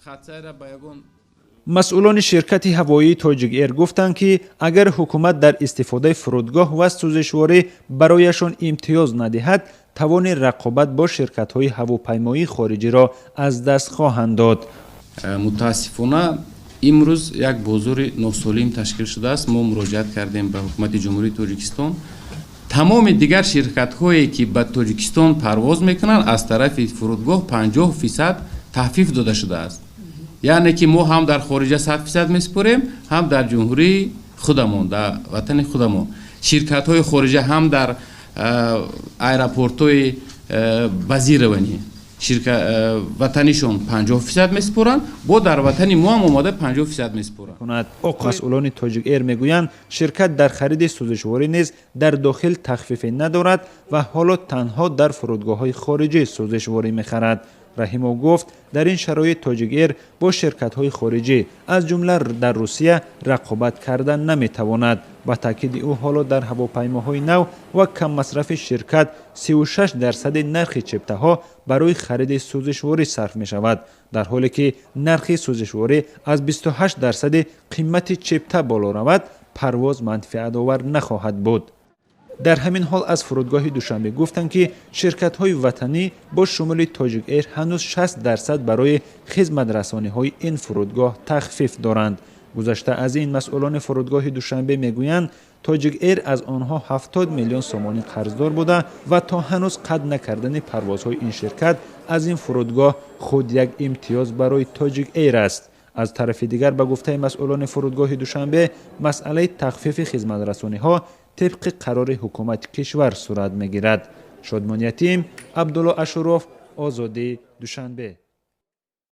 Хатсайра ба ягон. Масъулони ширкати ҳавоии Тоҷик Эр гуфтанд, ки агар ҳукумат дар истифодаи фурудгоҳ ва сӯзишворӣ барояшон имтиёз надиҳад, тавони рақобат бо ширкатҳои ҳавопаймоии хориҷиро аз даст хоҳанд дод. Мутаассифона, имрӯз як бозори носолим ташкил шудааст. Мо муроҷиат кардем ба Ҳукумати Ҷумҳурии Тоҷикистон. Тамоми дигар ширкатҳое, ки ба Тоҷикистон парвоз мекунанд, аз тарафи фурудгоҳ 50% тахфиф дода шудааст. Яъне ки мо ҳам дар хориҷа 100% месупорем, ҳам дар ҷумҳурии худамон, дар ватани худамон. Ширкатҳои хориҷа ҳам дар аэропортҳои базированӣ ватанишон 50% месупоранд, бо дар ватани мо ҳам омода 50% месупоранд. Масъулони Тоҷик Эр мегӯянд, ширкат дар хариди сӯзишворӣ низ дар дохил тахфифе надорад ва ҳоло танҳо дар фурудгоҳҳои хориҷӣ сӯзишворӣ мехарад. Раҳимов гуфт, дар ин шароит Тоҷик Эр бо ширкатҳои хориҷӣ, аз ҷумла дар Русия, рақобат карда наметавонад. Ба таъкиди ӯ, ҳоло дар ҳавопаймоҳои нав ва каммасрафи ширкат 36 дарсади нархи чиптаҳо барои хариди сӯзишворӣ сарф мешавад, дар ҳоле ки нархи сӯзишворӣ аз 28 дарсади қимати чипта боло равад, парвоз манфиатовар нахоҳад буд. Дар ҳамин ҳол, аз фурудгоҳи Душанбе гуфтанд, ки ширкатҳои ватанӣ бо шумули Тоҷик Эйр ҳанӯз 60% барои хизматрасониҳои ин фурудгоҳ тахфиф доранд. Гузашта аз ин, масъулони фурудгоҳи Душанбе мегӯянд, Тоҷик Эйр аз онҳо 70 миллион сомонӣ қарздор буда ва то ҳанӯз қатъ накардани парвозҳои ин ширкат аз ин фурудгоҳ худ як имтиёз барои Тоҷик Эйр аст. Аз тарафи дигар, ба гуфтаи масъулони фурудгоҳи Душанбе, масъалаи тахфифи хизматрасониҳо тибқи қарори ҳукумати кишвар сурат мегирад. Шодмон Ятим, Абдулло Ашуров, Озодӣ, Душанбе.